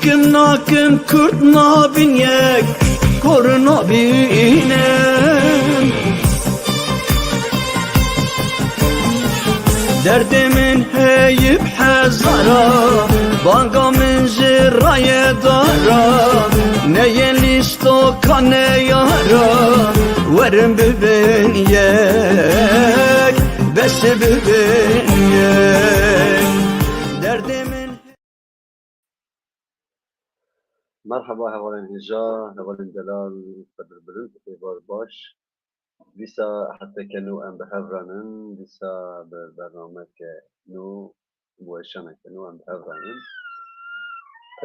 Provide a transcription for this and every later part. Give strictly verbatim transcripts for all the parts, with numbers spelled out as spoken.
Kim nakim, Kurd nabin yek, kor nabînim. Derdê min heyî bi hezara, banga min ji rayê dara, neyê lîstoka neyara, werin bibin yek, bes bibin yek. Derdê min Merheba hevalên hêja, hevalên delal, qedirbilind, êvar baş. Dîsa hefteke nû em bi hev re nin, dîsa bi bernameke nû, bi weşaneke nû em bi hev re nin.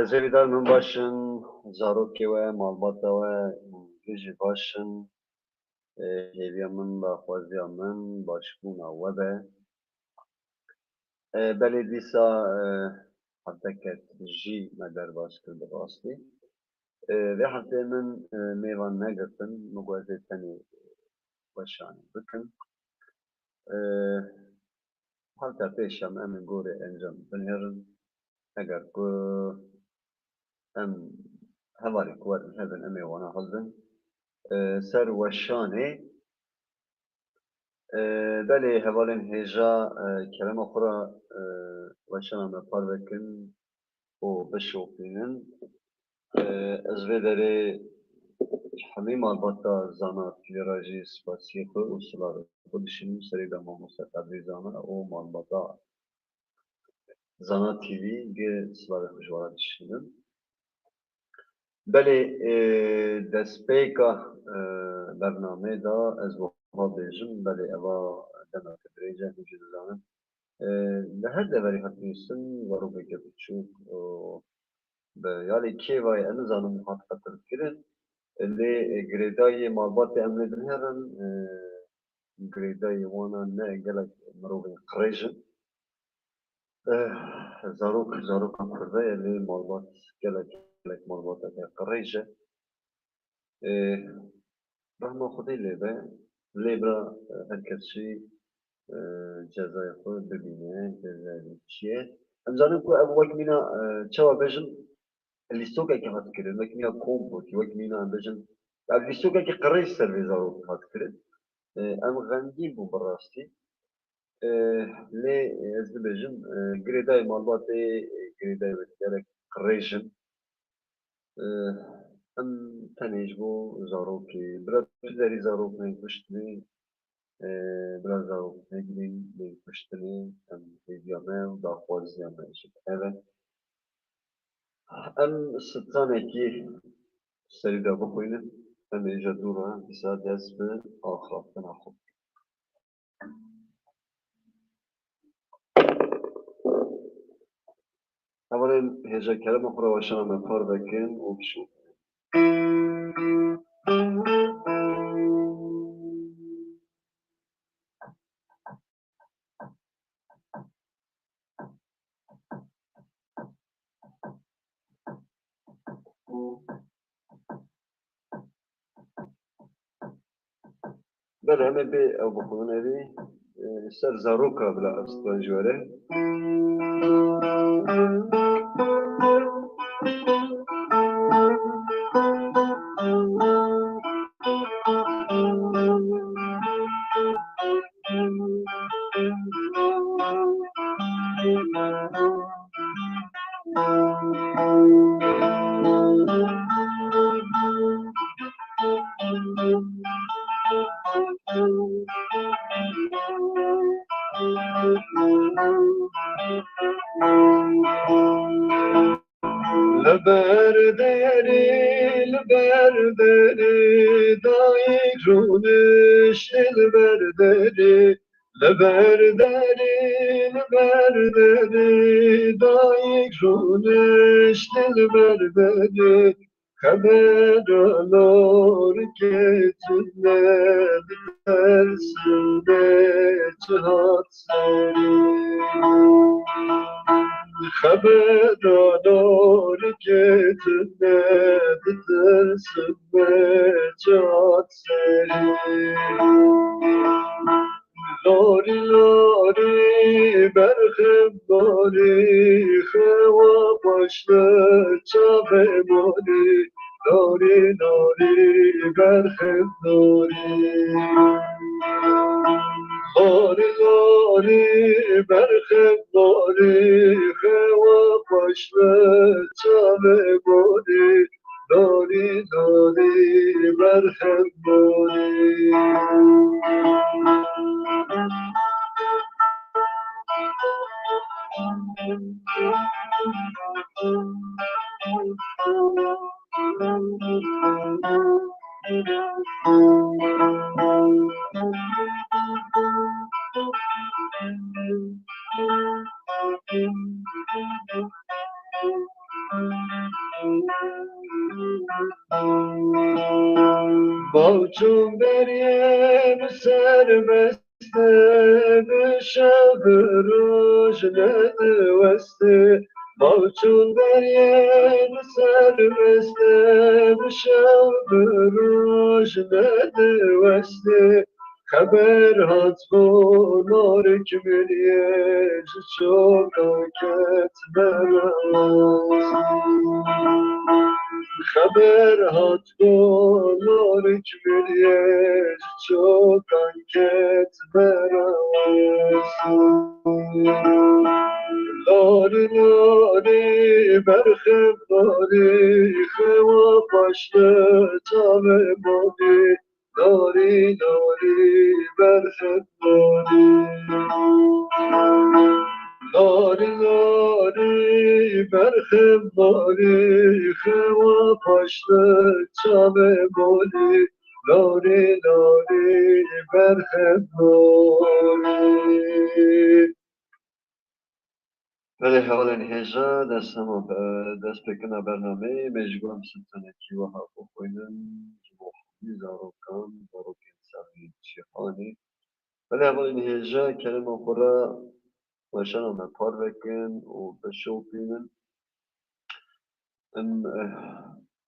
Ez hêvîdar im hûn baş in, zarokê we, malbata we, hûn jî baş in. E, hêviya min, daxwaziya min, başbûna we be. E, belê dîsa, e, hefteke jî me derbas kir bi rastî. E, vê hefteyê min, e, mêvan negirtin, min got ez ê tenê weşanê bikim. E, Hewta pêş em, em ê gorê encam binêrin. Eger ku em hevalên ku werin hebin, em ê wana hildin. E, ser weşanê, e, belê hevalên hêja, e, kerema xwe re, e, weşana me parve kin û bişopînin. E, ez vê derê hemî malbata Zana T V re jî spasiyê xwe û silavê xwe dişînim. Serê de mamoste Qedrî Zana û malbata Zana T V gi silavê xwe ji we re dişînim. Belê, e, destpêka, e, bernamê de ez wiha bêjim, belê eva demeke dirêj e, hûn jî dizanin. E, li her deverê hat nivîstin, zarokeke biçûk, e, bi ya lê kêvayê, ez nizanim, hat qetilkirin. Lê, e, girêdayî malbatê em lê dinêrin, e, girêdayî wana ne gelek mirovên qirêj in. Eh, zarok, zaroka Kurda ye, lê malbat gelek, gelek malbateke qirêj e. Eh, rehma Xwedê lê be, lê bira, eh, her kes jî, eh, cezayê xwe bibîne, cezayê wî çi ye. Em zanin ku ev wek mîna, eh, çawa bêjin, lîstokekê hat kirin, wek mîna komplotî, wek mîna em bêjin, ev lîstokekî qirêj ser vê zarokê hat kirin. Eh, em xemgîn bûn bi rastî. E, lê ez dibêjim, e, girêdayê malbatê, e, girêdayê wê gelek qirêj in. E, em tenê ji bo zarokê, bira tu derî zarok bên kuştinê, e, bira zarok negirîn bên kuştinê, em hêviya me û daxwaziya me ji ev e. Em stranekî serî de bixwînin, em ê ji dû re dîsa dest bi axaftina xwe bikin. Hevalên hêja, kerema xwe re weşana me parve kin û bişopînin. Belê, em ê bê ew bixwin, evî, e, ser zaroka bila ez stran ji we re. Li ber derê, li ber derê, dayik rûniştî li ber derê. Li ber derê, li ber derê, dayik rûniştî li ber derê. Xebera norikê tune, ditersim bê çi hat serî. Xebera norikê tune, ditersim bê çi hat serî. Larî larî berxê larî, xewa başlı çavê malî. Larî larî berxê larî. Larî larî berxê larî, xewa başlı çavê malî. Larî larî berxê larî. Bavçûn beriyê bi serbest e, bi şev bi roj nediweste. Bavçûn beriyê bi serbest e, bi şev bi roj nediweste. Xeber hat ku Larî Kîmriyê ji çoka ket berawaz. Xeber hat ku Larî Kîmriyê ji çoka ket berawaz. Larî larî berxê larî, xewa başlı çavê malî. Larî larî berxê larî. Larî larî berxê larî, xewa başlı çavê malî. Larî larî berxê larî. Belê hevalên hêja, dest hema be-, destpêkirina bernameyê me ji bo em sitranekî wiha bixwînin, ji bo hemî zarokan, zarokên serê Şêxanê. Belê hevalên hêja, kerema xwe re weşana me parve kin û bişopînin. Em, eh,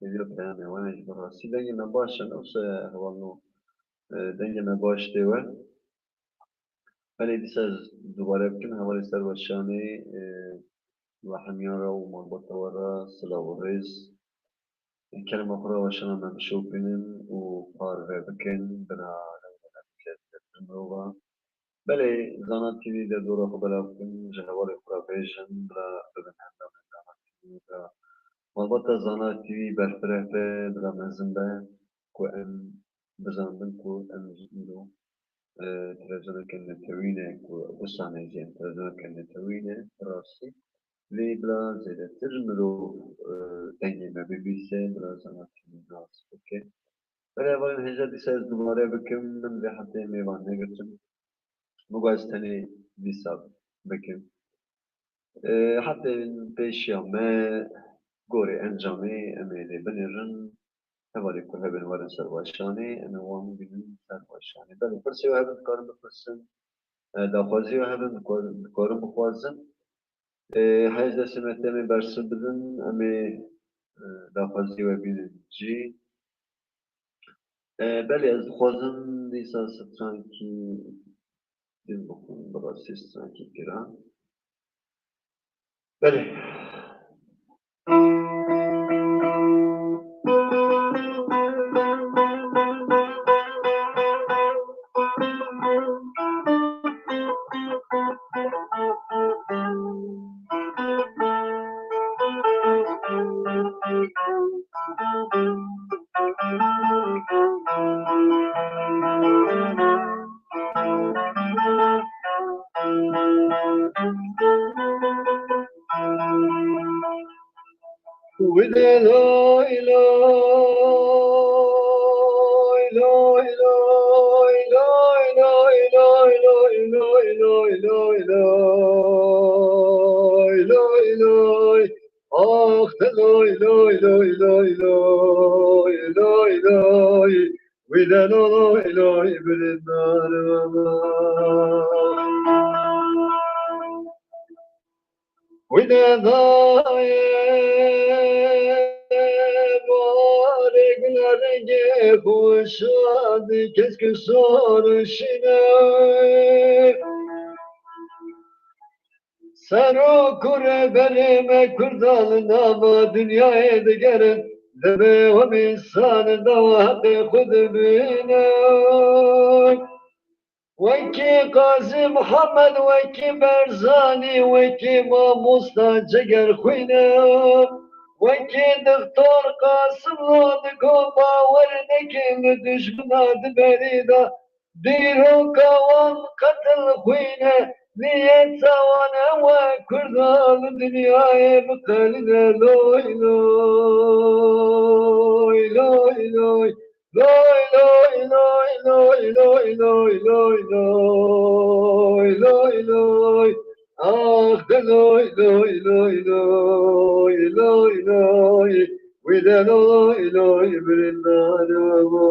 hêviya peyamê wan e ji bo rastî. Dengê me baş e, ne wisa hevalno, eh, dengê me baş tê we. Belê dîsa ez dubare bikim, hevalê ser weşanê, e, we hemiyan re û malbata we re silav û rêz. Kerema xwe re weşana me bişopînin û parve bikin, bila mirova. Belê, Zana T V derdora xwe belav bikin, ji hevalê xwe re bêjin, bila bibin endamên Zana T V, bila malbata Zana T V berfireh be, bila mezin be, ku em bizanibin ku em jî îro, e, televîzyoneke netewî ne, ku wisa ne jî em televîzyoneke netewî ne, bi rastî. Lê bila zêdetir mirov, e, dengê me bibîse, bila Zana T V nas bike. Belê hevalên hêja, dîsa ez dubare bikim, min vê hefteyê mêvan negirtin. Min got ez tenê dîsa bikim. E, hefteyên pêşiya me gorê encamê em ê lê binêrin. Hevalê ku hebin werin ser weşanê, em ê wan bibînin ser weşanê. Belê, pirsê we hebin dikarin bipirsin. E, daxwazî we hebin dikar-, dikarin bixwazin. E, hej destê me tê, em ê bersiv bidin, em ê, e, daxwazî we bînin cî. E, belê, ez dixwazim dîsa strankî din bixwim, bi rastî strankî giran. Belê. Wî de lay lay, lay lay, lay lay, lay lay, lay lay, lay lay, lay lay. Ax de lay lay, lay lay, lay lay, lay. Wî de lay lay, bilin nare. Wî de dayê barê gula rengê xweşa di kesk û sor û şîne. Serok û rêberê me Kurda li nava dinyayê digerin, divê hemî sar dawa heqê xwe dibîne. Wekî Qazî Mihemed, wekî Berzanî, wekî mamosta Cegerxwîne, wekî Dixtor Qasimlo digo bawer nekin li dijmina di berî de, dîroka wan qetil xwîne, niyeta wan ew e Kurda li dinyayê biqelîne. Loy loy, loy loy. Loy, loy, loy, loy, loy, loy, loy, loy, loy, loy. Ah, de loy, loy, loy, loy, loy, loy. Wî de loy, loy, birîndara ma.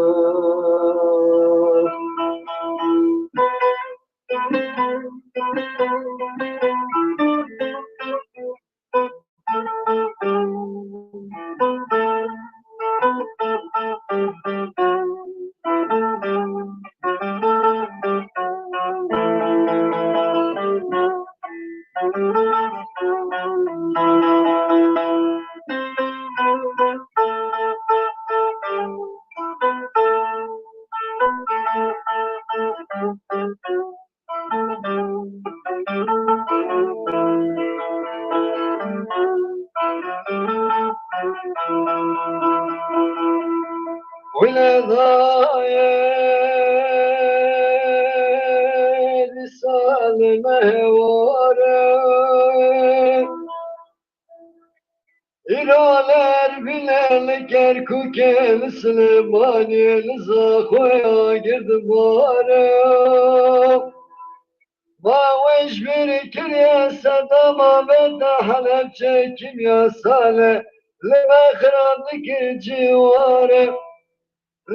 Wile dayê dîsa li me hewar e. Îro li Erbîlê, li Kerkûkê, li Silêmaniyê, li Zaxoyê gird bar e. Ma we ji bîr kiriye Sedam avête Helebçe, kîmyasal e, li me xirab dike cîwar e.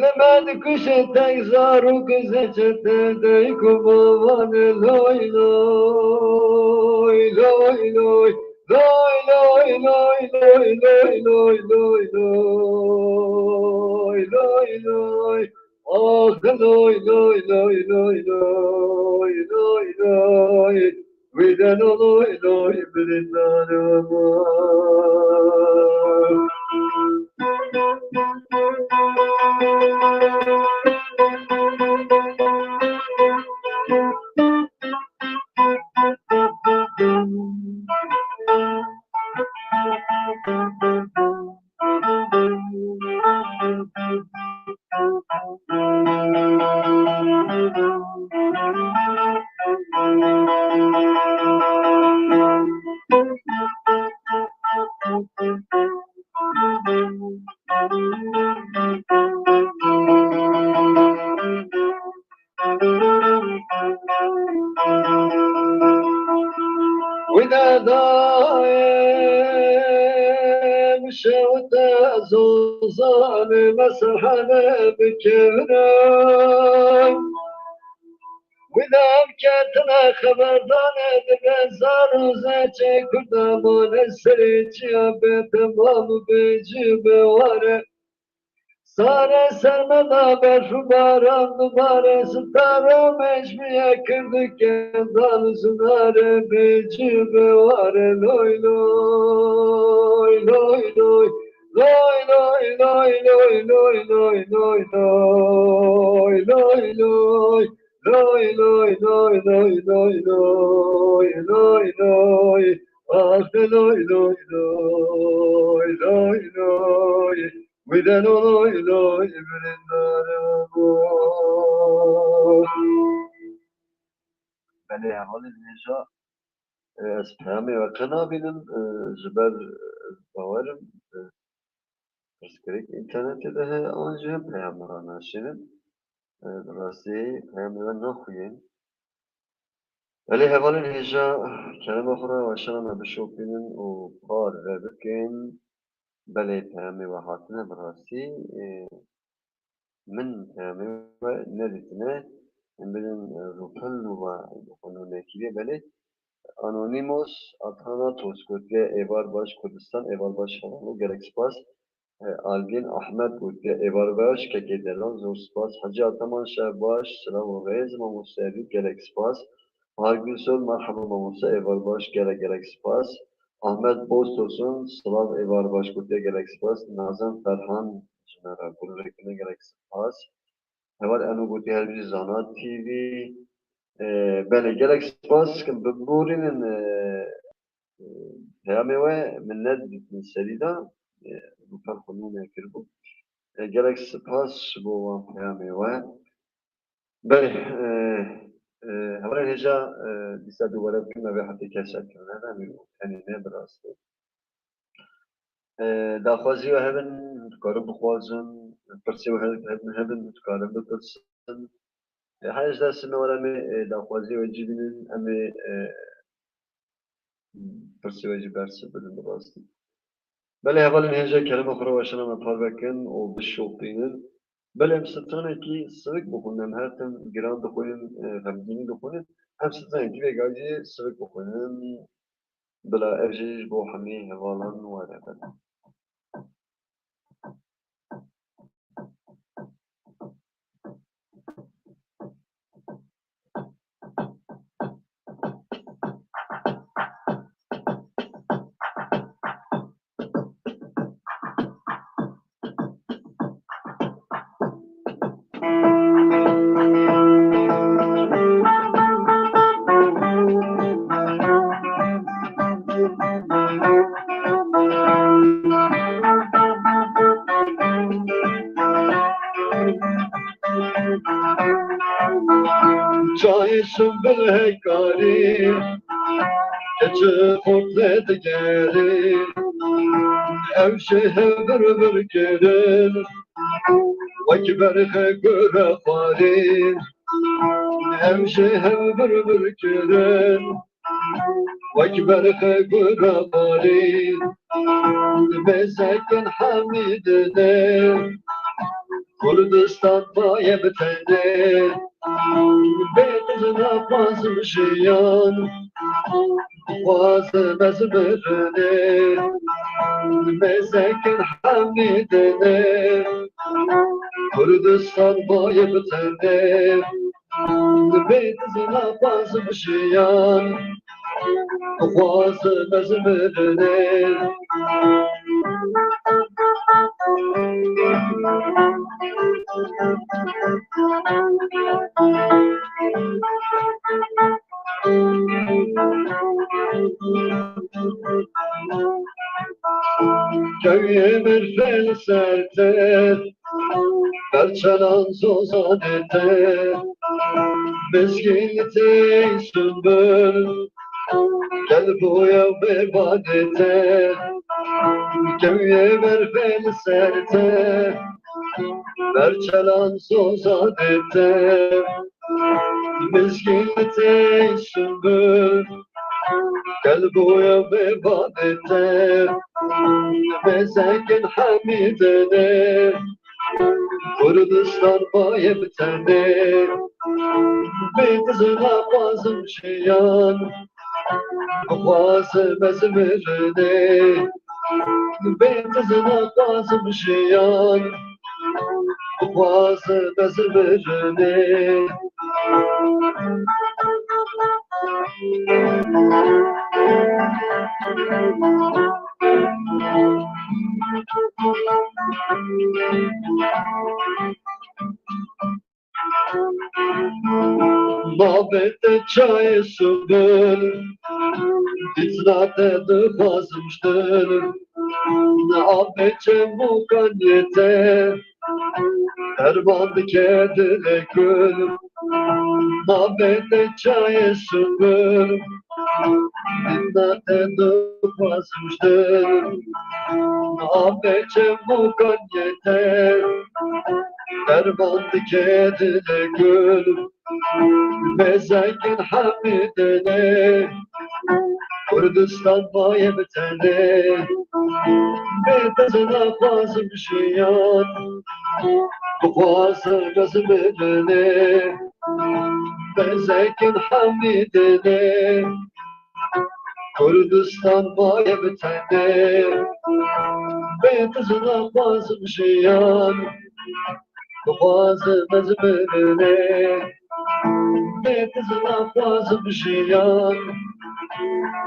Li me dikuje tek zarok û zeçete, dayik û bavan e. Loy loy, loy loy, loy loy, loy loy, loy loy, loy loy, loy loy, loy loy. Ah, loy loy, loy loy, loy loy, loy. Wî de loy loy, birîndara ma. Wî de dayê min şewite zozanê me serhene bikevine. Wî de ev ketine xeberdanê dibe zar û zeçê Kurda mane serê çiya bê temam û bê cî bê ware. Sare ser me da berf û baran dibare, sitara me ji me ye kirdike dal û zinare, bê cî bê ware. Loy loy, loy loy, loy loy, loy loy, loy loy, loy loy, loy loy. Loy loy, loy loy, loy loy, loy loy. Ah, de loy loy, loy loy, loy. Wî de loy loy, birîndara ma. Belê, hevalên hêja, e, ez peyamê we qe nabînim, e, ji ber, e, bawerim, e, pirsgirêk înternetê de heye, an jî hin peyam min re naşênin. E, bi rastî peyamê we naxuyên. Belê hevalên hêja, kerema xwe re weşana me bişopînin û parve bikin. Belê peyamê we hatine bi rastî. E, min peyamê we nedîtine. Em bidin, e, rûpel nû ve xwe nû nekiriye. Belê Anonymous Athanatos gotiye, êvar baş Kurdistan, êvar baş hevalno, gelek spas. E, Alvin Ahmet gotiye, êvar baş, kekê delal, zor spas. Hecî Ataman, şev baş, silav û rêz, mamoste Erî, gelek spas. Bahar Gulsol, merheba mamoste, êvar baş, gelek gelek spas. Ahmet Boztosun, silav, êvar baş, gotiye, gelek spas. Nazan Ferhan, ji me re gurûrekine, gelek spas. Heval Eno gotiye, her bijî Zana T V. E, belê, gelek spas dikim, biborînin, e, e, peyamê we min nedîtin serî de, e, gotan xwe nû nekiribû. E, gelek spas ji bo wan peyamê we. Belê, e, e, hevalên hêja, e, dîsa dubare bikin, me vê heftê keşa kirine ne, em ê tenê ne bi rastî. E, daxwazî we hebin, hûn dikarin bixwazin, pirsê we hebin, hebin, hûn dikarin bipirsin. E, her ji destê me were em ê, e, daxwazî we cî bînin, em ê, e, pirsê we jî bersiv bidin bi rastî. Belê hevalên hêja kerema xwe re weşana me parve kin û bişopînin. Belê em stranekî sivik bixwînin, em her tim giran dixwînin, e, xemgînî dixwînin. Em stranekî vêga jî sivik bixwînin. Bila ev jî ji bo hemî hevalan were be. Çayê Sunbil hekarî, keçi xort vedigerî, ew jê hev bir bir kirin, wek berxê gure xwarî, ew jê hev bir bir kirin, wek berxê gure xwarî. Mêzekin hemî dinê, Kurdistan maye bi tenê. Bê tu naxwazim jiyan, dixwazim ez mirinê. Mêzekin hemî dinê, Kurdistan maye bi tenê. Bê tu naxwazim jiyan, dixwazim ez mirinê. Kewye berfê li ser te, berçelan zozanê te, mizgîn li tey Sunbul, gel boya mêvanê te, kewye berfê li ser te, berçelan zozanê te, mizgîn li tey Sunbul, gel boya mêvanê te, mêzekin hemî dinê, Kurdistan maye bi tenê. Bê tu naxwazim jiyan, dixwazim ez mirinê. Bê tu naxwazim jiyan, dixwazim ez mirinê. Navê te çayê Sunbul, dîtina te dixwazim ji dil. Avê çem û kaniyê te, derman dike dilê kul. Navê te çayê Sunbul, dîtina te dixwazim ji dil. Avê çem û kaniyê te, derman dike dilê kul. Mêzekin hemî dinê, Kurdistan maye bi tenê. Bê te naxwazim jiyan, dixwazim ez mirinê. Mêzekin hemî dinê, Kurdistan maye bi tenê. Bê tu zina xwazim jiyan, bixwazim ez mirinê. Bê tu zina xwazim jiyan,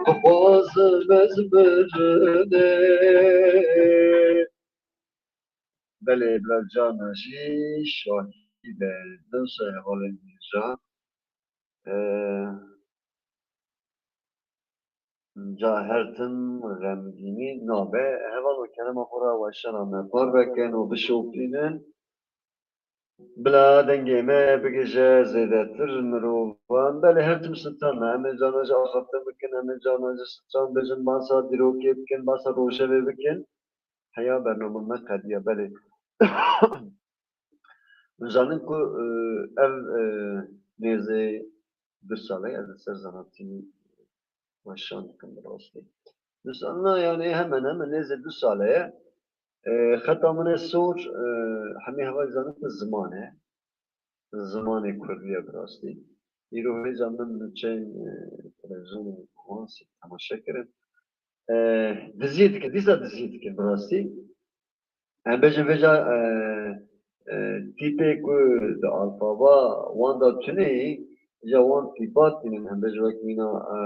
bixwazim ez mirinê. Belê, bila carna jî şahî be, dewsa hevalên hêja. Ee, ca her tim xemgînî nabe. Hevalo, kerema xwe re weşana me parve kin û bişopînin. Bila dengê me bigihîje zêdetir mirovan. Belê, her tim sitan me. Em ê carna jî axaftin bikin, em ê carna jî sitan bêjin, basa dîrokê bikin, basa rojevê bikin. Heya bernama me qediya, belê. Zanin ku, e, ev, e, nêzê du sale ye, ez li ser zanatî weşan dikim bi rastî. Du sal, na, yani hemen hemen nêzê du sale ye. E, xeta min e sor, e, hemî hevalî zanin ku ziman e. Zimanê kurdî ye bi rastî. Îro hêja min diçin, e, televîzyonê wan sî temaşe kirin. E, diziyê dikin, dîsa diziyê dikin bi rastî. Em bêjin vêca, e, e, tîpê ku di alfaba wan de tune ye, îja wan tîpa tînin, em bêjin wek mîna, e,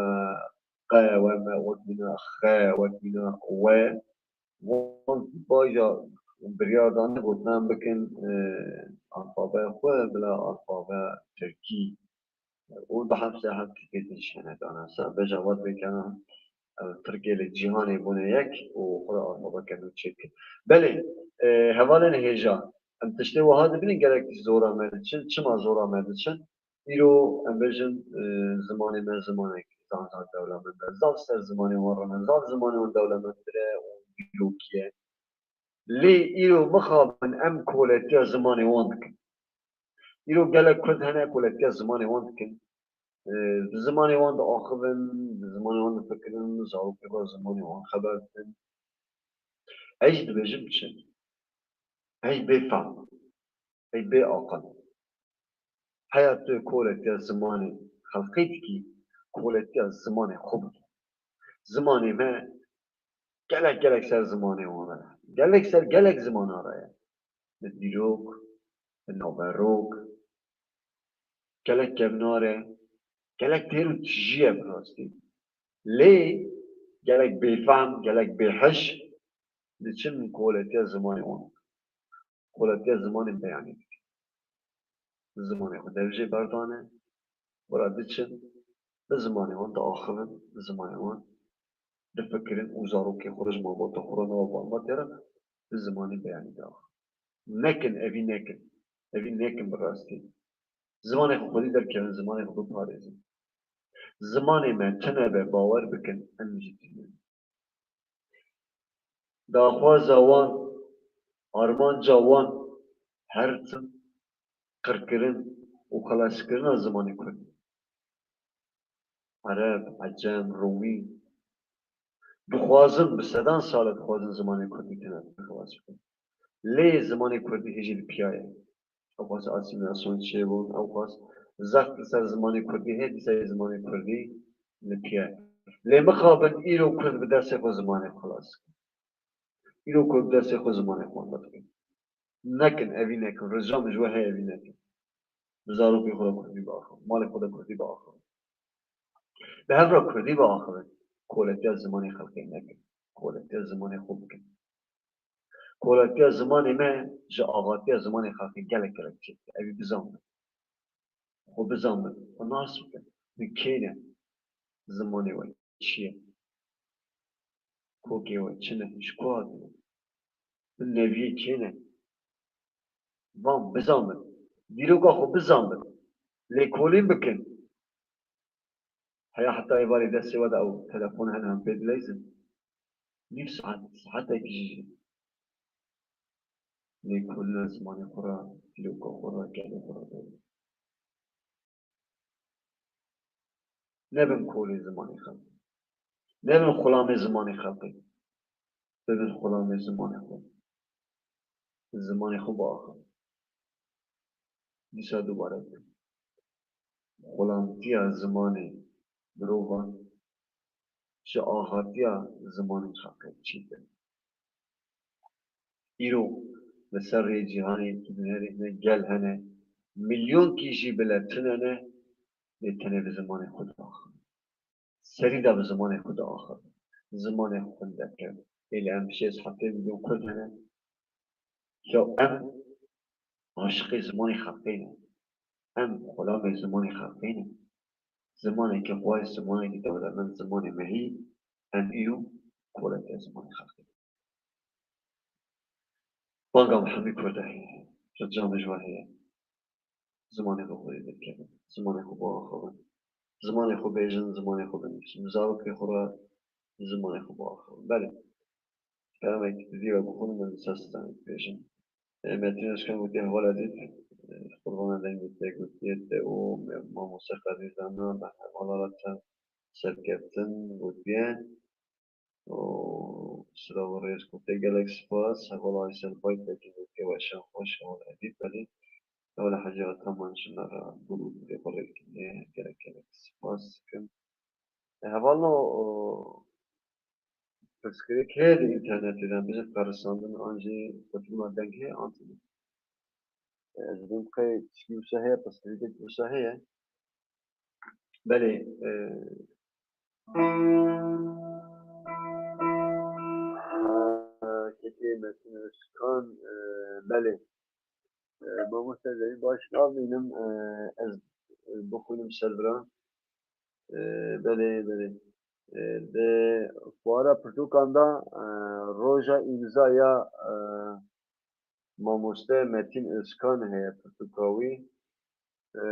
qe, weme, wek mîna xe, wek mîna we. Wan tîpa îja biryar dane gotin em bikin, e, alfabeya xwe bila alfabeya tirkî. Û bi heft sê heft tîpê din şene dana ser. Beja wat vê kena, e, Tirkê li cîhanê bûne yek û xwe re alfabe keno çêk. Belê, e, hevalên hêja, em tiştê wiha dibînin, gelek zora me diçin. Çima zora me diçin? Îro em bêjin, e, zimanê me zimanek zaf zaf dewlemend e. Zaf ser zimanê wan rûne, zaf zimanê wan dewlemendtir e û dîrokî ye. Lê îro mixabin em koletiya zimanê wan dikin. Îro gelek Kurd hene koletiya zimanê wan dikin. E, bi zimanê wan diaxivin, bi zimanê wan difikirin, zarokê xwe zimanê wan xeber didin. Ez jî dibêjim çi? Ez bêfehm, ez bêaqil. Heya tu koletiya zimanê xelkê dikî, koletiya zimanê xwe bike. Zimanê me gelek, gelek ser zimanê wan re ye. Gelek ser gelek zimanan re ye. Li dîrok, li naverok, gelek kevnar e, gelek têr û tijî ye bi rastî. Lê gelek bêfehm, gelek bêhiş diçin koletiya zimanê wan. Koletiya zimanê beyanî dikin. Zimanê xwe dev jê berdane, xwe re diçin, bi zimanê wan diaxivin, bi zimanê wan difikirin û zarokê xwe re ji malbata xwe re nava malbatê re bi zimanê beyanî diaxivin. Nekin, evî nekin. Evî nekin bi rastî. Zimanê xwe xwedî derkevin, zimanê xwe biparêzin. Zimanê me tune be, bawer bikin, em jî tune. Daxwaza wan, armanca wan her tim qirkirin û xelaskirina zimanê kurdî. Ereb, Ecem, Romî dixwazin, bi sedan sal e dixwazin zimanê kurdî tune xelas bikin. Lê zimanê kurdî hêjî li piya ye. Ew xwest asîmîlasyon çêbûn, ew xwest zext li ser zimanê kurdî heye, dîsa yê zimanê kurdî li piya ye. Lê mixabin îro kurd bi destê xwe zimanê xwe xelas dikin. Îro kurd bi destê xwe zimanê xwe xelas dikin. Nekin, evî nekin. Ricam ji we heye, evî nekin. Bi zarokê xwe re kurdî biaxivin. Malê xwe de kurdî biaxivin. Bi hev re kurdî biaxivin. Koletiya zimanê xelkê nekin. Koletiya zimanê xwe bikin. Koletiya zimanê me ji axaftiya zimanê xelkê gelek gelek çêtir e. Evî bizanbin. Xwe bizanbin. Xwe nas bikin. Min kê ne? Zimanê we çi ye? Kokê we çi ne? Ji ku hatine? Min neviyê kê ne? Van bizanbin. Dîroka xwe bizanbin. Lêkolîn bikin. Heya heta êvarê destê we de ew telefon hene em pê dileyzin. Nîv saet, saetek jî lêkolîna zimanê xwe re, dîroka xwe re, gelê xwe re bibin. Nebin kolê zimanê xelkê. Nebin xulamê zimanê xelkê. Bibin xulamê zimanê xwe. Zimanê xwe biaxivin. Dîsa dubare dikim. Xulamtiya zimanê mirovan ji axaftiya zimanê xelkê çêtir e. Îro li ser rê cîhanê tu dinêrî hine gel hene, milyonkî jî bile tune ne, lê tenê bi zimanê xwe diaxivin. Serî de bi zimanê xwe diaxivin. Zimanê xwe xwendekevin. Ê li em şêst heftê milyon Kurd hene. Ya em aşiqê zimanê xelkê ne. Em xulamê zimanê xelkê ne. Zimanekî xweş, zimanekî dewlemend, zimanê me hî, em îro koleke zimanê xelkê ne. Banga me hemî Kurd e. Rica min ji we heye. Zimanê xwe xwedî derkevin. Zimanê xwe biaxivin. Zimanê xwe bêjin, zimanê xwe binivîsin. Zarokê xwe re zimanê xwe biaxivin. Belê. Peyamekî didî ve bixwînim, em li ser stranê dibêjin. E, Metin Özkan gotiye, heval Ezîz, e, qurbana deng gotiye, gotiye te û me-, mamoste Qedîr Zana, me hevala re çend serkeftin gotiye. Û silav û rêz gotiye. Gelek spas, hevala Aysel Bayt, belkî gotiye weşan xweş, heval Edîb, belê. Hevala Hecî Ataman ji me re bû, lê xwe rê kiriye. Gelek, gelek spas dikim. E, hevalno, o, pirsgirêk heye di înternetê de, em bêjin perisandin an jî xwetîna deng heye an tune? E, ez dibêm qey tişkî wisa heye, pirsgirêkek wisa heye. Belê, e, ha, kekê Metin Özkan, e, belê. E, mamoste, ez ê baş nabînim, e, ez, e, bixwînim ser vira. E, belê, belê. E, di fuara pirtûkan de, e, roja îmza ya, e, mamoste Metin Özkan heye, pirtûka wî. E,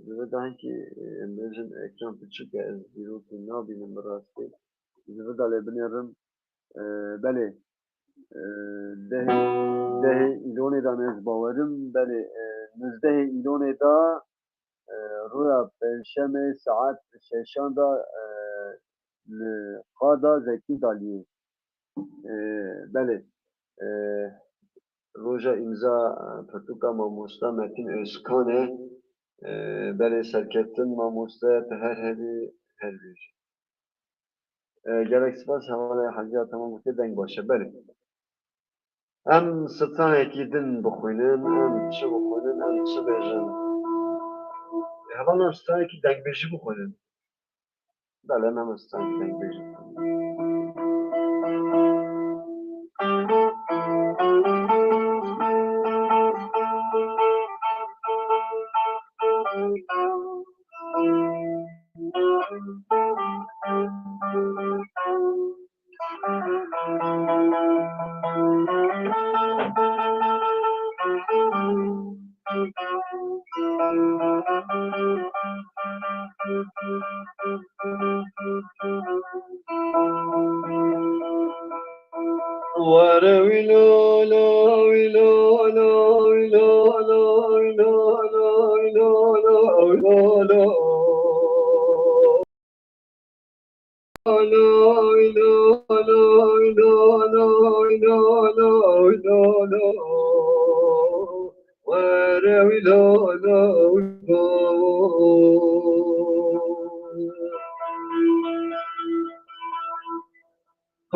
Ji vir de hinkî, e, em bêjin ekran piçûk e, ez dîrokê nabînim bi rastî. Ji vir de lê binêrim. E, belê, e, dehê, dehê Îlonê de ne ez bawerim, belê, e, nozdehê Îlonê de, e, roja pêncşemê saet şeşan de, e, li Qada Zekî Daliyê. E, belê, e, roja îmza, e, pirtûka mamosta Metin Özkan e. E, belê serkeftin mamoste, tu her hebî, her bijî. E, gelek spas, hevalê Hecî Ataman gotiye deng baş e, belê. Em stranekî din bixwînin, em çi bixwînin, em çi bêjin? E, hevalno, em stranekî dengbêjî bixwînin. Belê, mamoste, deng bêjin. Were wî lo lo, wî lo lo, wî lo lo, wî lo lo, wî lo lo, wî lo lo.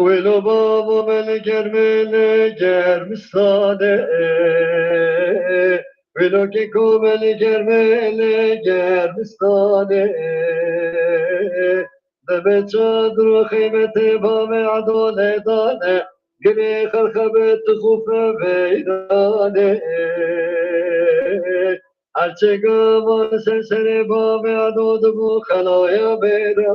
Wêlo bavo me li germê li germistanê, wêlo keko me li germê li germistanê. Dibê çadir û xeymetê bavê Edo lêdane, gilê xelxe bi tixûfe veyranê. Her çê gava li ser serê bavê Edo dibû xelaya mêra.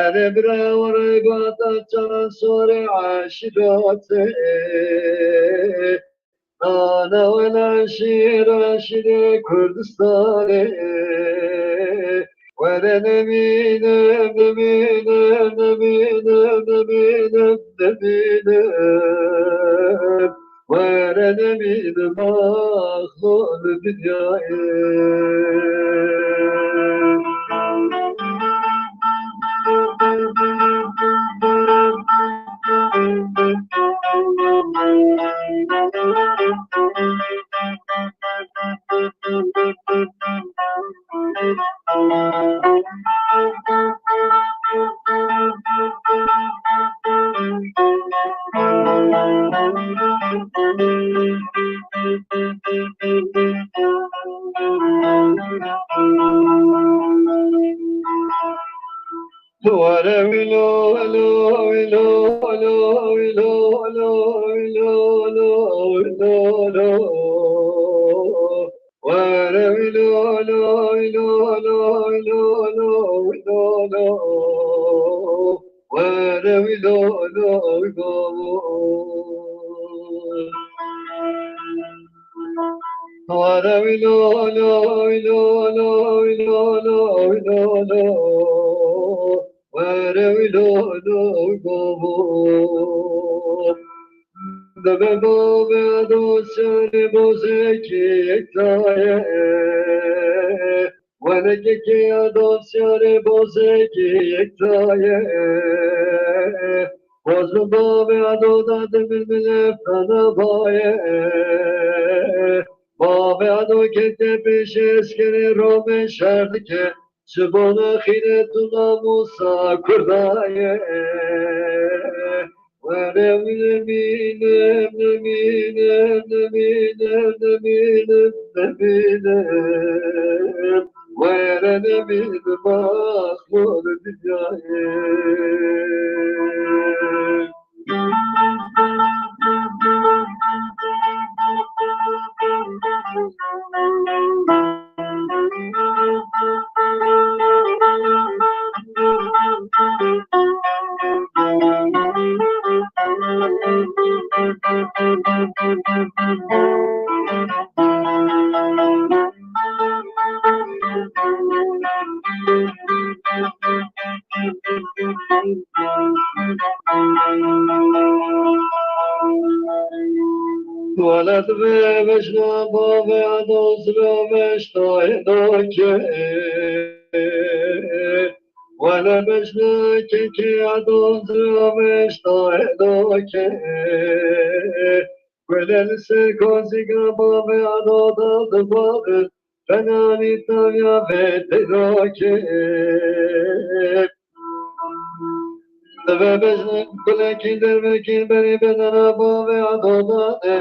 Erê bira were gota çaran sorê eşîratê. Nane wele şîra şîrê Kurdistanê. Were nemînim, nemînim, nemînim, nemînim, nemînim. Were nemînim, ax, li dinyayê. Lo, lo, lo, lo, lo, lo, lo, lo. Were wî lo, lo, lo, lo, lo, lo, lo, lo. Were wî lo, lo, lo. Were wî lo, lo, lo, lo, lo, lo, lo, lo. Were wî lo, lo, lo. Deve bavê dosyarê bozekî yektaye. Were kekê ya dosyarê bozekî yektaye. Boz bi bavê doda de bilbile fena baye. Bavê do kete pêşê eskerê Romê şer dike. Ji bona xîret û namûsa Kurda ye. Were nemînim, nemînim, nemînim, nemînim, nemînim. Were nemînim, ax mor dinyayê. Welat ve vejna bavê doz ve veştayê doke. Wele bejna kekê doz ve veştayê doke. Wele li ser kozîga bavê doda dibavin. Fenanî taviya vê têrokê. Divê bejnin kulekî dervekî berî bedena bavê dodane.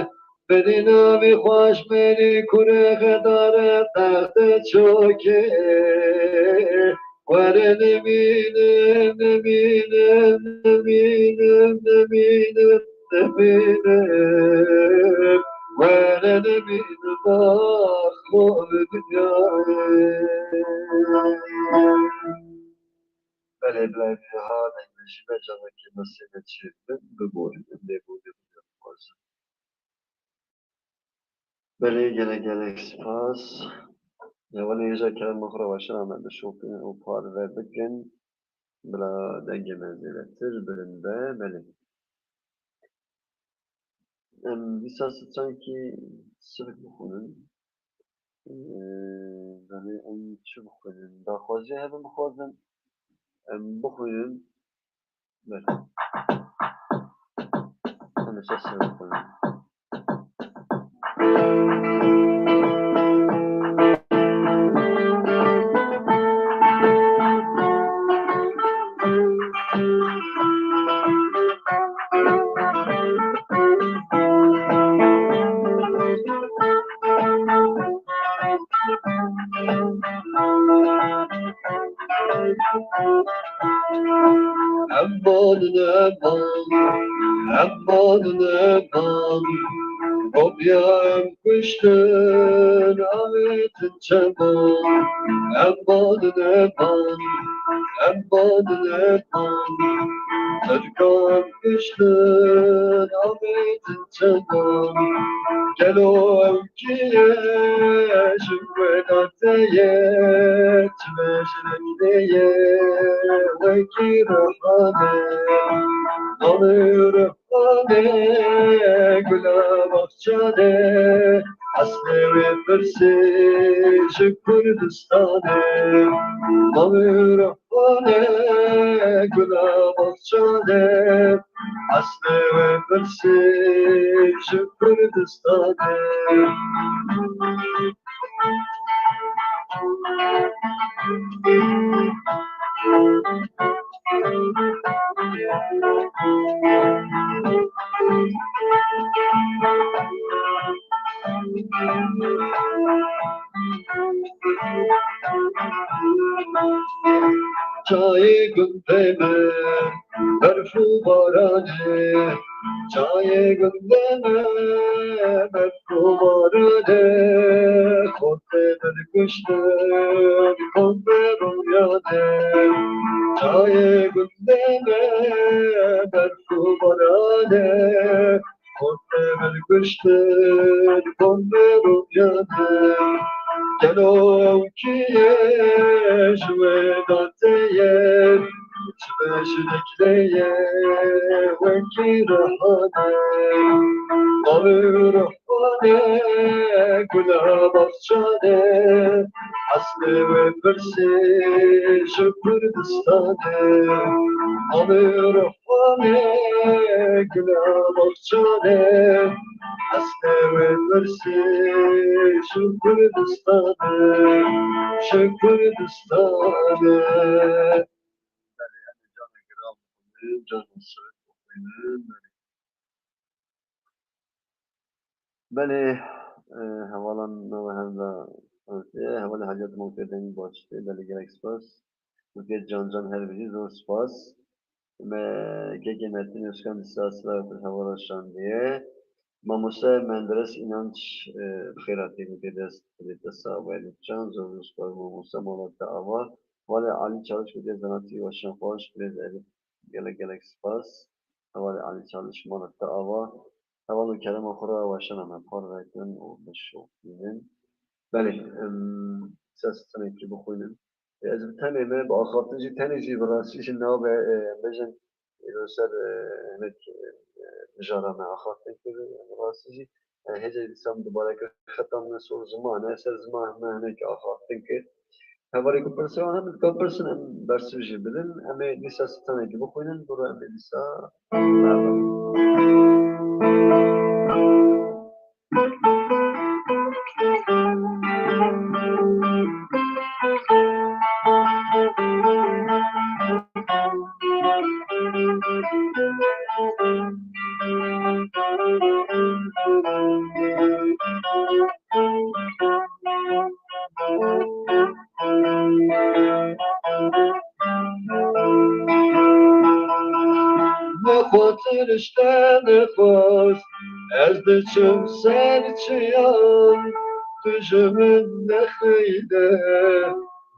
Bedî navî xweş mêrî kurê xedare texte çokê. Were nemînim, nemînim, nemînim, nemînim. Nemînim, were nemînim, ax mor dinyayê. Belê, belê, ha, dengê ji me canekê me sêne çêbin, biborin, em lê bû, lê bû, lê bû. Belê, gelek, gelek spas. Ya, welê hêja kerem xwe re weşana me bişopin û parve bikin. Bila dengê me zêdetir bilind be, belê. Em dîsa sankî sivik bixwînin. Ee, Belê, em çi bixwînin? Daxwaziya hebe bixwazin. Em bixwînin. Belê. Em ê sivik bixwînin. Eman, eman, eman, eman, kopya em kuştin, avêtin çeman. Eman, eman, eman, eman, Tirkan kuştin, avêtin çeman. Gelo ew kî ye, ji wêna te ye, çi bejnek te ye, wekî Rehane. Navê Rehane, gula baxça de, eslê wê pirsê ji Kurdistanê. Navê Rehane, gula baxça de, eslê wê pirsê ji Kurdistanê. Çayê gundê me, berf û baranê. Çayê gundê me, berf û baranê. Xortê berkuştin, xortê rûyanê. Çayê gundê me, berf û baranê. Xortê berkuştin, xortê rûyanê. Gelo ew kî ye ji wê datê ye, ji me ji diklê ye, wekî rihane. Navê rihane, gula baxçane, eslê wê pirsê ji Kurdistanê. Navê rih Wanê gula baxçanê, eslê wê pirsê ji Kurdistanê, ji Kurdistanê. Belê, em ê canê giran bixwînin, can Nusret bixwînin, belê. Belê, e, hevalan nava hev ve, e, hevalê Hecet Mewqedên baş tê, belê gelek spas. Mewqed can can her bijî, zor spas. Me kekê Metin Özkan dîsa sila xwe hevala şandiye. Mamoste Menderes İnanç, e, bi xêr hatî, Mewqed dest, dest sağ be, can, zor zor spas, mamoste, mala te ava. Hevalê Alî Çalış, Mewqed zanatî weşan xweş, birêz Elî, gelek gelek spas. Hevalê Alî Çalış, mala te ava. Heval û kerema xwe re weşana me parve kin û bişopînin. Belê, em, ses tenekî bixwînin. Ez bi tenê me, bi axaftin jî, tenê jî bi rastî jî nabe, e, em bêjin, îro ser, e, hinek, e, mijara me axaftin kir, bi rastî jî, e, hêjayî dîsa min dubare kir, xeta min sor ziman e, ser ziman me hinek axaftin kir. Hevalê ku pirse wan hene, dika pirsin, em bersiv jî bidin. Em ê dîsa stranekî bixwînin, dûra em ê dîsa berdin. Nexwatir ji te nexwast, ez diçim ser çiyan, tu ji min nexîde,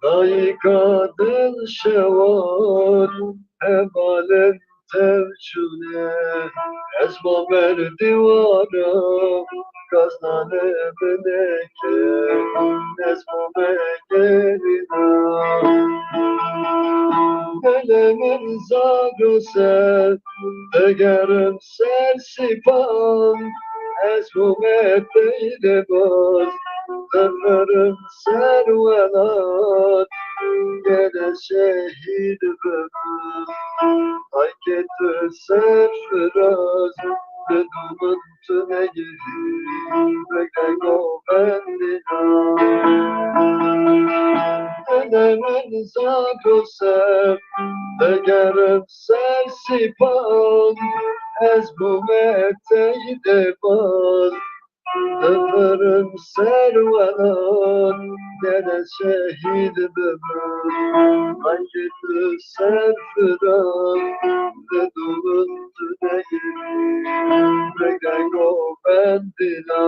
dayika dilşewat, hevalin tev çûne, ez bo merdî warim, gaznane bineke, ez bo me gelîna. Gelê min zagose, digerim ser sîpan, ez bo me peydê baz, difirim ser welat, gelê şehîd bibim. Ay ke tu serfiraz, bi dû min tu negihî, weke govendî na. Dilê min zak û ser, digerim ser sîpan, ez bûme tey dêbaz. Difirim ser welat, gere şehîd bibim. Ay tu serfiraz, bi dû min tu negirî, weke govendî na.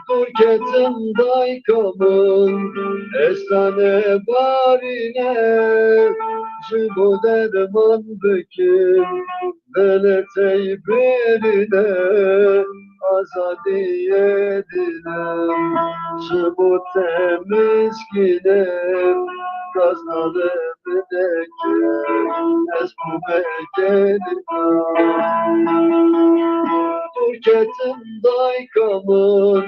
Dûr ketim dayka min, estane barîne, ji bo derman bikim, belê tey birîne, azadiyê dîne, ji bo te miskîne, gaznane bineke, ez bûme gelîna. Dûr ketim dayka min,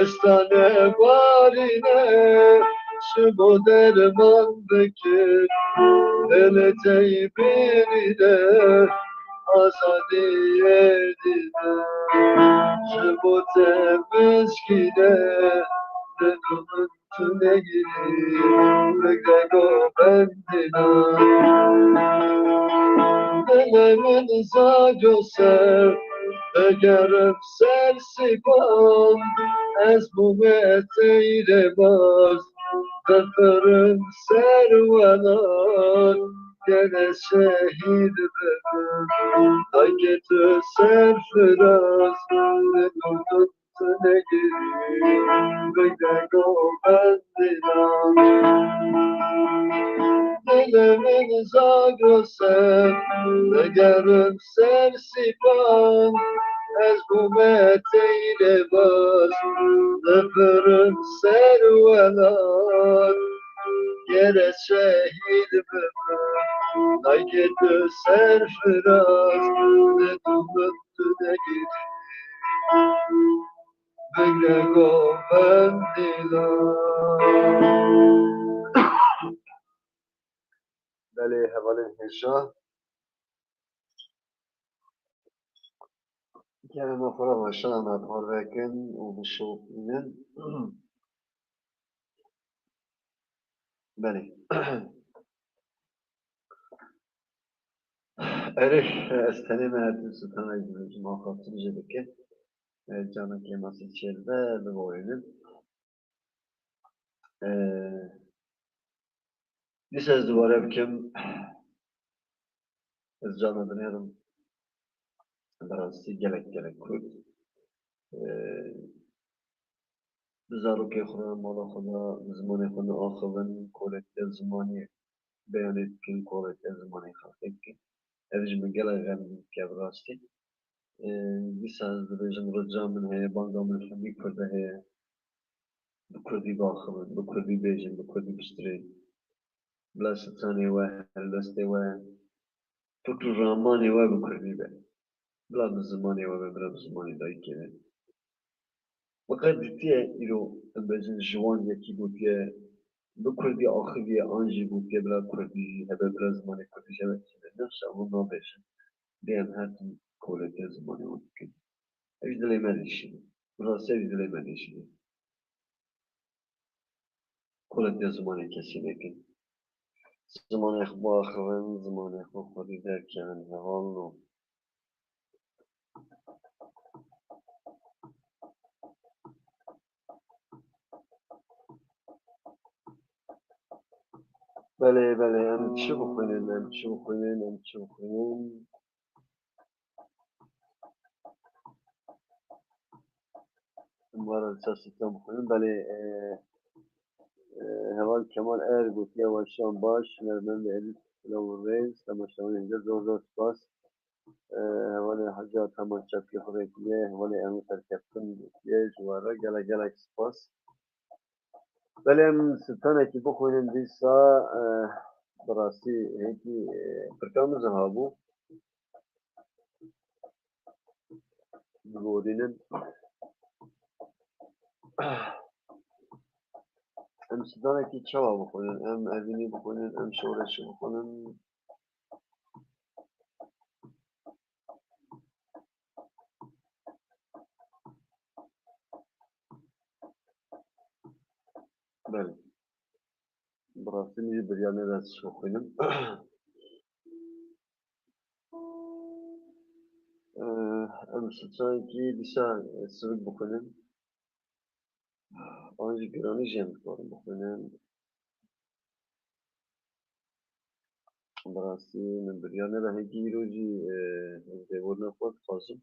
estane barîne, Ji bo derman bikir, dilê te yî bînîne, azadiyê dîne. Ji bo te bişkîne, dilê min tu negirî, bigre govendî nan. Dilê min zaco ser, digerim ser sîpan, ez bûme teyrê baz, difirim ser welat, gere şehîd bibim, dayikê tu serfiraz, dilê min tu negirî, bigre govendî nan. Dilê min zago ser, digerim ser sîpan, ez bûme teyrê baz, difirim ser welat, gere şehîd bibim, dayikê tu serfiraz, dilê min tu negirî, bigre govendî nan. Belê, hevalên hêja. Kerema xwe re weşana me parve kin û bişopînin. Belê. Erê, ez tenê me her tim stana ji, ji axaftin jê dikim. E, canekê masî çêl ve biborînim. E, Dîsa ez dubare bikim. Ez cana dinêrim. Bi rastî gelek, gelek kurt. Ee, bi zarokê xwe, mala xwe de, bi zimanê xwe neaxivin, koletiya zimanê beyanê dikin, koletiya zimanê xelkê dikin. Ev ji min gelek xem dike bi rastî. Ee, dîsa ez dibêjim, rica min heye, banga min hemî kurde heye. Bi kurdî biaxivin, bi kurdî bêjin, bi kurdî bistrin. Bila stranê we, helbestê we, fikr û ramanê we bi kurdî be. Bila bi zimanê we be, bila bi zimanê dayikê be. Bi qet dîtiye îro, em bêjin, ji wan yekî gotiye, bi kurdî axiviye, an jî gotiye, bila kurdî jî hebe, bila zimanê kurdî jî hebe. Nexşa hûn nabêjin. Dê em her tim koletiya zimanê wan bikin. Ev jî dilê me dişîne. Bi rastî ev jî dilê me dişîne. Koletiya zimanê kesî nekin. Zimanê xwe biaxivin, zimanê xwe xwedî derkevin, hevalno. Belê, belê, em çi bixwînin, em çi bixwînin, em çi bixwînin? Em were li ser sîstem bixwînin. Belê, e, e, heval Kemal Er gotiye, weşan baş, hunermendê Elîs, silav û rêz, temaşevanên hêja zor zor spas. E, hevalê Hecî Ataman Çepkê xwe rêkiriye, hevalê Eno Serkeftin gotiye, ji we re gelek gelek spas. Belê em stranekî bixwînin dîsa, e, bi rastî hêkî, e, pirka min ziha bû. Biborînin. Em stranekî çawa bixwînin? Em evînî bixwînin, em şoreşî bixwînin. Belê. Bi rastî min jî biryar neda ez bixwînim. Eh, em strankî dîsa sivik bixwînin. An jî giranî jî em dikarin bixwînin. Bi rastî min biryar neda, hêkî îro jî, e, ez lêborîna xwe dixwazim.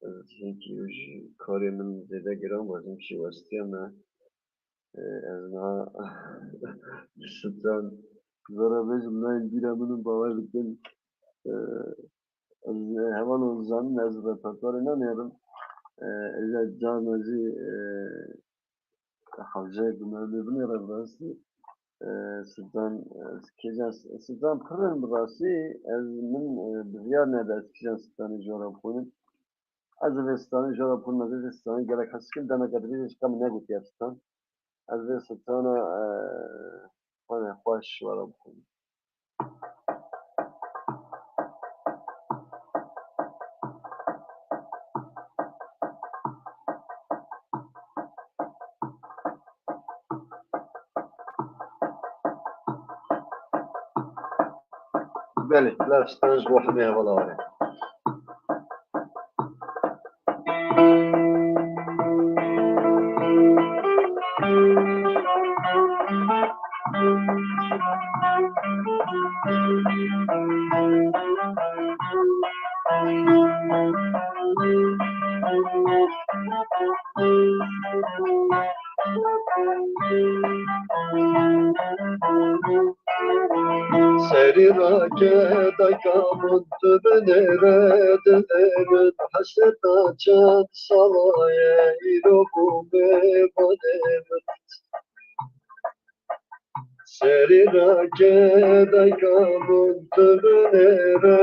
Ez hêkî îro jî karê min zêde giran bû, ez hîn jî westiya me. E, ez niha li stran zora bêjim nayên bîra min û bawer bikin. E, Ez, e, hevalno zanin ez repertuarê nanêrim. E, ez ê carna jî, e, hewceyek bi me lê binêre bi rastî. E, Sidan, e, kêjan, Sidan pir in bi rastî. Ez, min, e, biryar neda ez kêjan Sidanê ji we re bixwînim. Ez ê vê Sidanê ji we re bixwînim, ez ê vê Sidanê gelek hez dikim. Demeke dirêj e ji ka min negotiye Sidan. Ez vê strana, e, xwene xweş were bixwînim. Belê, bila strana ji bo hemî hevala were. Serî rake dayka min, tu binêre dilê min, hesreta çend sala ye, îro bû mêvanê min. Serî rake dayka min, tu binêre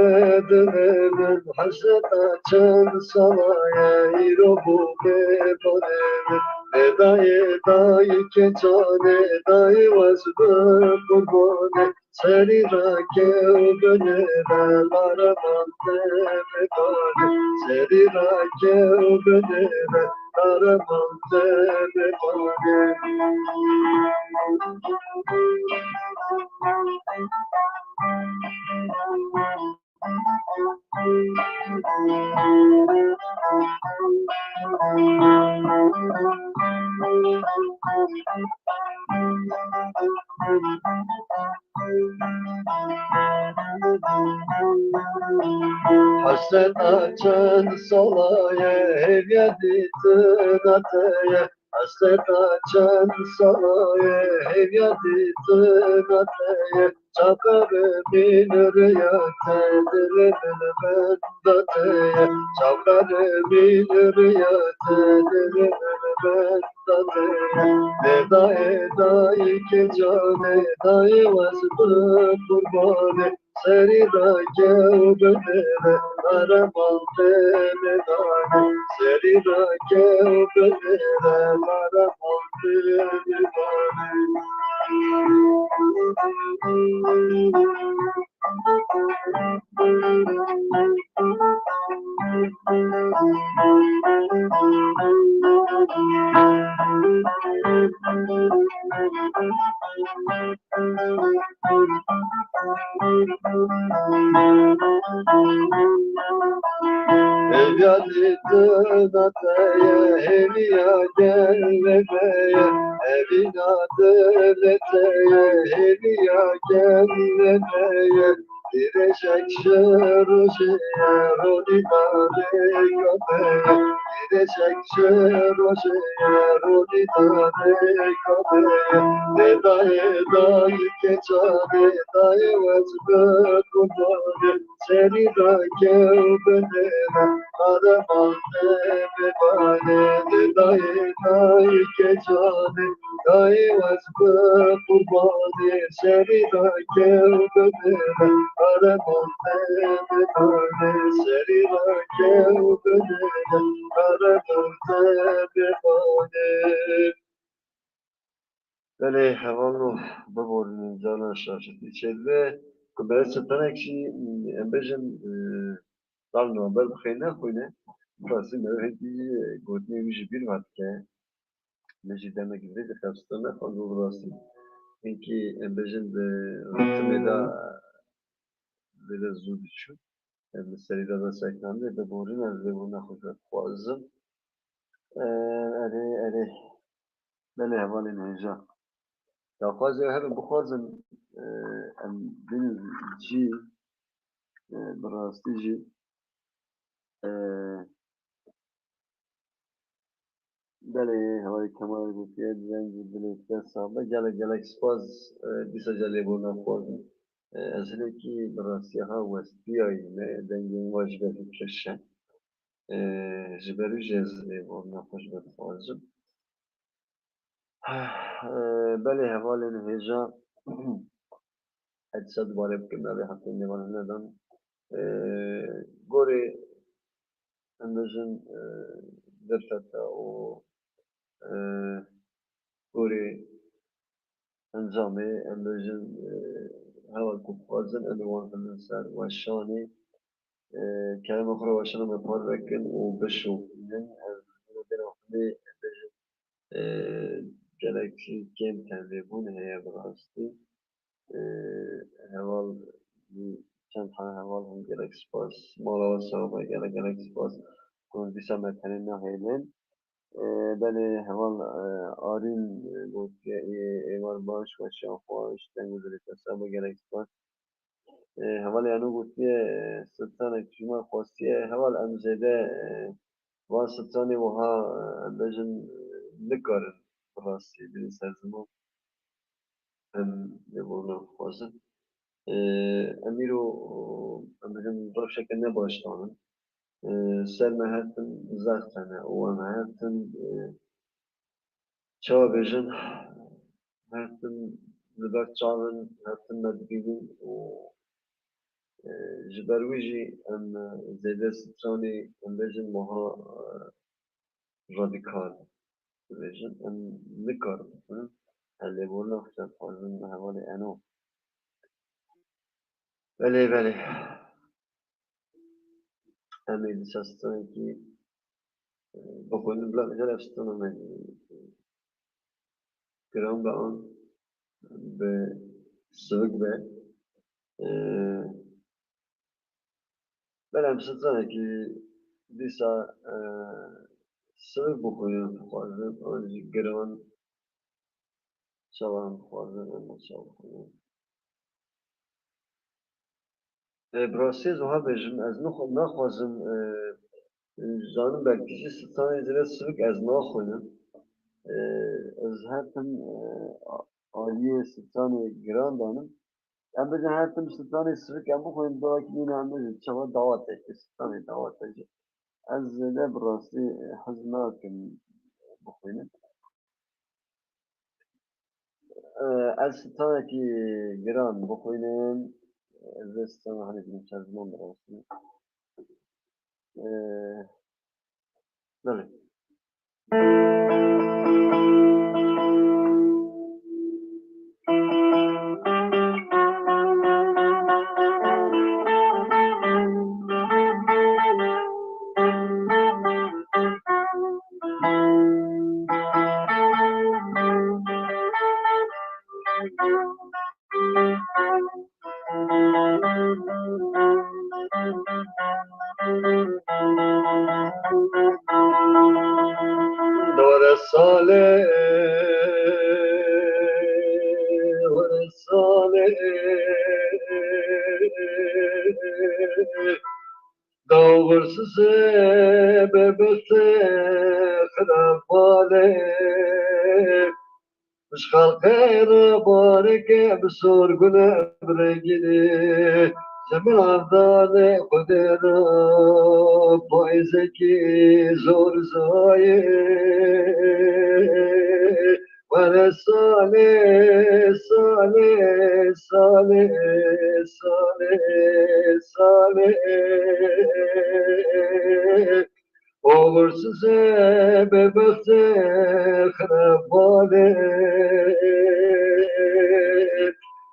dilê min, hesreta çend sala ye, îro bû mêvanê min. Lê dayê, dayikê canê, dayê wez bi qurbanê. Serî rake û binêre, lareman tê mêvanê. Serî rake û binêre, lareman tê mêvanê. Hesreta çend sala ye, hêviya dîtina te ye. Hesreta çend sala ye, hêviya dîtina te ye. Çavkanê min riya te, dilê min benda te ye. Çavkanê min riya te, dilê min benda te ye. Lê dayê, dayikê canê, dayê wez bi qurbanê. Serî rake û binêre, lareman tê mêvanê. Serî rake û binêre, lareman tê mêvanê. Hêviya dîtina te ye, hêviya gelê me ye. Evîna dilê te ye, hêviya gelê me ye. Dirêjek ji rojê ye, ronî darêka me ye. Dirêjek ji rojê ye, ronî darêka me ye. Lê dayê, dayikê canê, dayê wez bi qurbanê. Serî rake û binêre, lareman tê mêvanê. Lê dayê, dayikê canê, dayê wez bi qurbanê. Serî rake û binêre, lareman tê mêvanê. Serî rake û binêre, lareman tê mêvanê. Belê, hevalno, biborînin, cana şaşitî çêdibe. Ku berê çi tenek jî, em bêjin, e, dal navber bixeyne, xwîne. Rastî me hêdî, e, gotinê wî ji bîr ve dike. Me jî demek vê dixebitine, xwe bi rastî. Hinkî em bêjin di ritmê de vêde zû diçû. Em li serî de vesekandê, biborîne, ez lêborîna xwe ji we dixwazim. E, erê, erê. Belê hevalên hêja. Daxwazê hev in bixwazin, e, em bînin cî, e, bi rastî jî, e, belê hevalê Kemalê gotiye, deng û dilê te sax be. Gelek, gelek spas, e, dîsa ca lêborîna dixwazim. E, ez hinekî bi rastî ha westiyayî me, dengên we ji ber keş e. E, ji ber wî jî ez lêborîna xwe ji we dixwazim. Eh, belê hevalên hêja, ez dîsa dubare bikim, navê heftê nêvan hene dan. Eh, gorê em bêjin, eh, derfeta û, eh, gorî encamê, em bêjin, e, heval ku dixwazin, em ê wan xizin ser weşanê, e, kerema xwe re weşana me parve kin û bişopînin. Ez bêjin, em bêjin, e, gelek kêm tenêbûn heye bi rastî. E, heval, çend tane heval hûn gelek spas. Mala we sax be, gelek gelek spas. Ku dîsa me tenê nahêlin. E, belê heval, e, Arîn, e, gotiye, ê, êvar baş, weşiya xweş, deng û dilê te sax be, gelek spas. E, hevalê Eno gotiye, e, stranek ji me xwestiye. Heval em zêde, e, van stranê wiha, e, em bêjin, e, nikarin bi rastî bînin ser ziman. Em lêborîna bixwazin. E, em îro, em bêjin rewşeke ne baş danin. E, ser me her tim zext hene û em her tim, e, çawa bêjin, her tim li ber çav in, her tim me dibînin û, e, ji ber wî jî em, e, zêde stranê, em bêjin, wiha, e, radîkal dibêjin. Em nikarin bixwînin. Em lêborîna xwe dixwazin hevalê Eno. Belê, belê. Em ê dîsa stranekî, e, bixwînin. Bila vêca ev strana me giran be an bi sivik be. E, belê em stranekî dîsa, e, sivik bixwînin, dixwazin, an jî giran. Çawa em dixwazin, em çawa bixwînin. E, bi rastî ez wiha bêjim, ez nixwe-, naxwazim, e, e, zanim belkî jî stranê zêde sivik ez naxwînim. E, ez her tim, e, a-, aliyê stranê giran danim. Em bêjin her tim stranê sivik em bixwînin, dawekî nîne em bêjin çawa dawatekî, stranê dawatekî. Ez zêde bi rastî, e, hez nakim bixwînim. E, ez stranekî giran bixwînim. Ez ê strana henekî min çend ziman birasim. E, belê. Dore salê, dore salê, dawursizê bebextê xirabane. Ji xelqê re bareke bi sor gule bi rengînê, ji min avdane Xwedê re payîzekî zor zayê. Were salê, salê, salê, salê, salê. Oxursizê bebextê xirabane,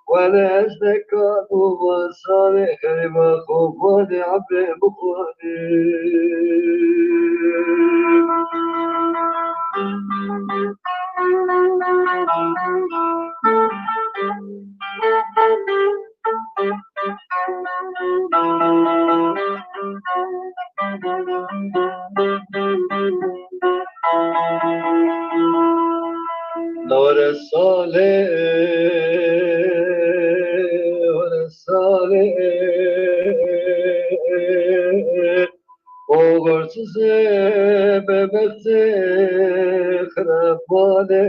wele ez nekano vasalê xerîba xo vanê ebrê bixwanê. Dore salê, dore salê, oxursizê bebextê xirabane.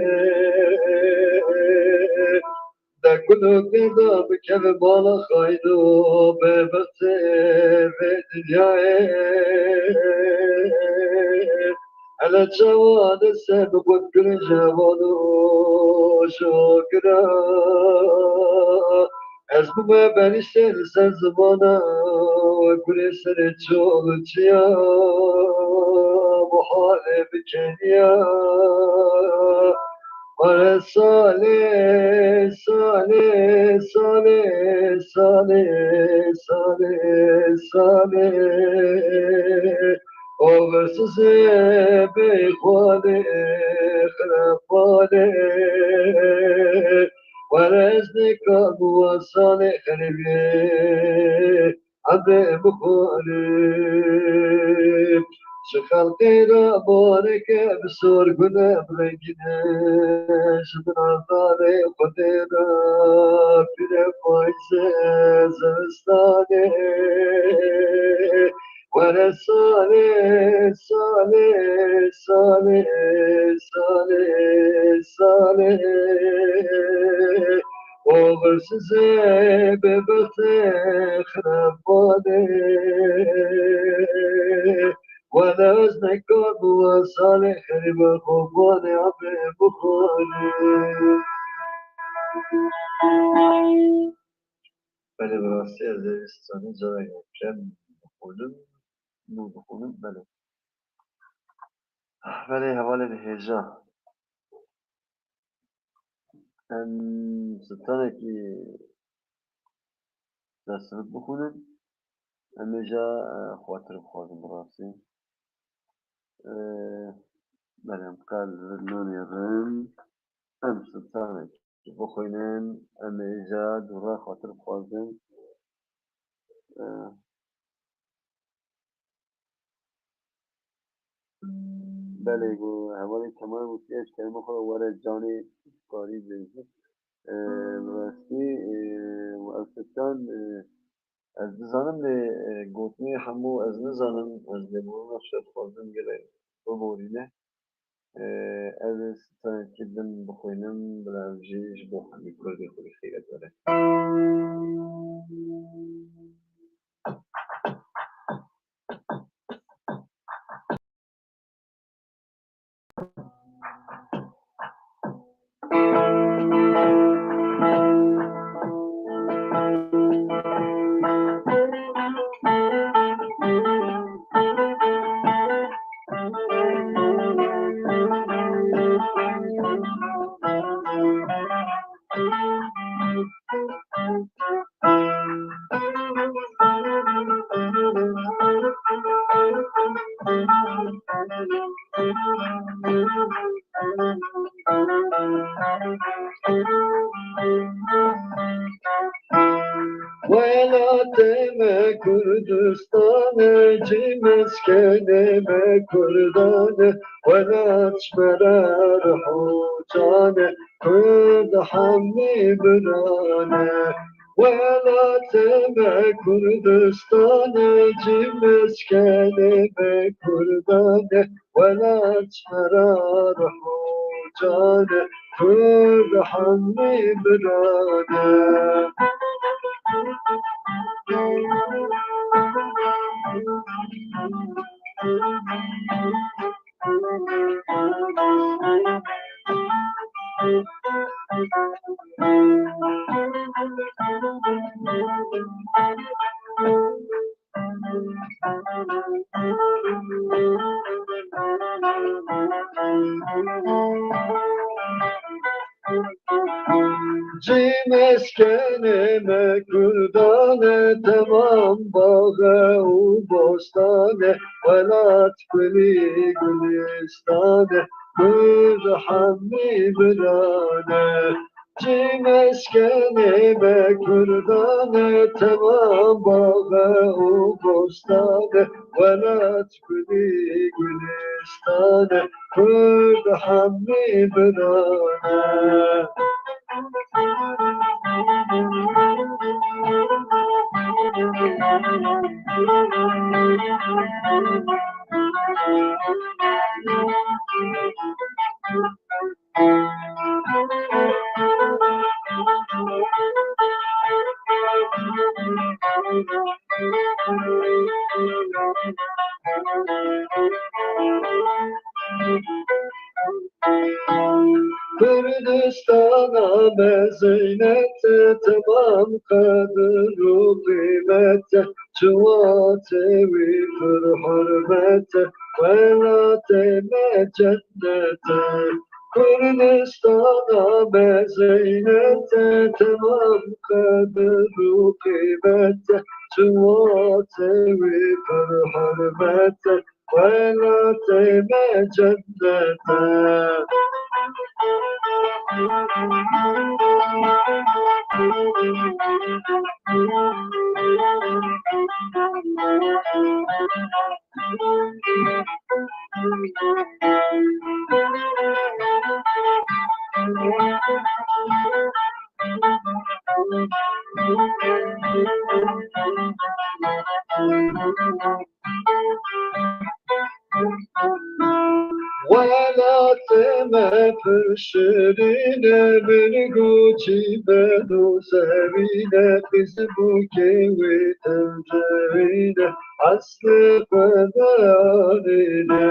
De gul û gerda bikeve bala xayno, bebextê vê dinyayê. Hele çawa dese bi qut gulê cewan û şokira. Ez bûme benîştê li ser zimana, gulê serê çol çiya, bu halê bi keniya. Were salê, salê, salê, salê, salê, salê. Oxir sizê bê xwalê, xirab xwalê. Were ez nêkam wa salê xerîbê. Ebê bixwînim. Ji xelqê re bareke bi sor gule bi rengîn e. Ji min azarê Xwedê re pîre payîzê zivistanê. Were salê, salê, salê, salê, salê. Oxir sizê bê bextê xirab xwalê. Wele ez nekar bû wa salê xerîba xwe xwalê abê bixwînim. Belê, bi rastî ez ê vî stranê careke kêm bixwînim. Nû bixwînim, belê. Belê, hevalên hêja. Em stranekî desthilat bixwînin. Em ê ja, e, xwatir bixwazin bi rastî. E, belê, em qal vir nanêrin. Em stranekî bixwînin. Em ê ja dûra xwatir bixwazin. E, Belê, ku hevalê Kemal gotiye, ji kerema xwe re were canê karî bêjin. Ee, bi rastî, ee, ev sitran, ee, ez dizanim lê, ee, gotinê hemû ez nizanim, ez lêborîna xwe dixwazim gelek biborîne. Ee, ez ê stranekî din bixwînim, bila ev jî ji bo hemî kurdê xwe jî xîret were. Welatê me Kurdistan e, cî meskenê me Kurdan e, welat ji me re rih û can e, Kurd hemî biran e. Welatê me Kurdistan e, cî meskenê me Kurdan e, welat ji me re rih û can e, Kurd hemî biran e. Cî meskenê me Kurdan e, temam bax e û bostan e, welat gulî gulistan e, Kurd hemî biran e. Cî meskenê me Kurdan e, temam bax e û bostan e, welat gulî gulistan e, Kurd hemî biran e. Kurdistana me zeynet e, temam qedir û qîmet e, ciwatê wî pir hurmet e, welatê me cennet e. Kurdistana mezeyne te, temam qedir û qîmet te, ciwatê wî pir hurmet te, welatê me cennet e. Welatê me pir şirîn e, min goçî beno zerîn e, qîzibûkê wê tencewîn e, eslê xwe neanîne.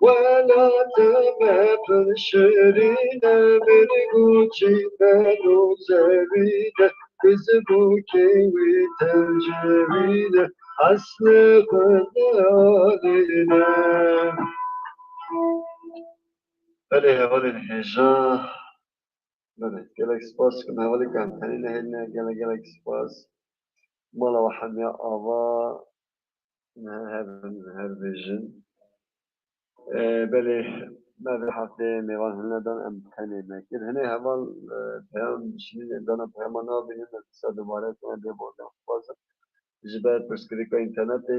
Welatê me pir şirîn e, min goçî beno zerîn e, qîzibûkê wê tencewîn e, eslê xwe neanîne. Belê hevalên hêja. Belê, gelek spas dikim hevalê ku em tenê nehêlîne, gelek gelek spas. Mala we hemiya ava, her, her, her bêjin. E, belê, me vê heftê mêvan hine dan, em tenê nekir. Hinê heval, e, peyam şirîn dana, peyama nabînin, me dîsa dubare tune lê bordan xwazim. Ji ber pirsgirêka înternetê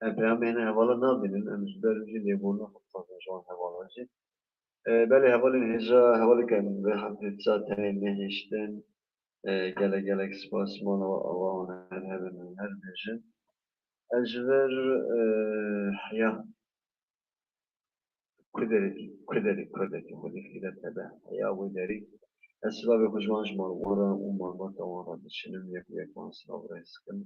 em peyamê hinê hevala nabînin, em ji ber jî lêborîna xwe dixwazin ji wan hevalan jî. E, belê hevalên hêja, hevalê ku em vê heftê dîsa tenê nehiştin, e, gelek gelek spas, mala we ava hûn her hebin, hûn her bêjin. Ez ji vir, e, ya, Kuderî, kuderî, kurdekî xwedî fîret hebe. Ya wê derî. Ez silavê xwe ji wan ji malwan re û malbata wan re dişinim, yek û yek wan silav rêz dikim.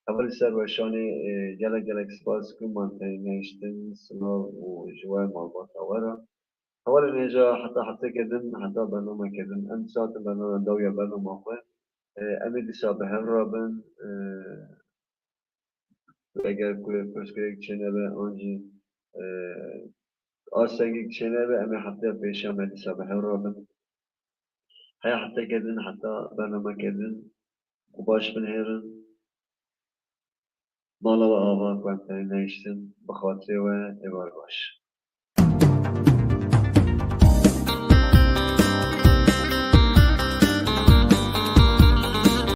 Hevalî Serweşanê, e, gelek gelek spas dikim, man tenê nehiştin, silav û ji we malbata we re. Hevalên hêja, heta hefteke din, heta bernameke din. Em saetin bername dawiya bernama xwe. E, em ê dîsa bi hev re bin. E, Eger ku pirsgirêk çênebe an jî, e, astengek çênebe, em ê hefteya pêşiya me dîsa bi hev re bin. Heya hefteke din, heta bernameke din, ku baş binihêrin. Mala we ava ku em tenê nehiştin, bi xatirê we êvar baş.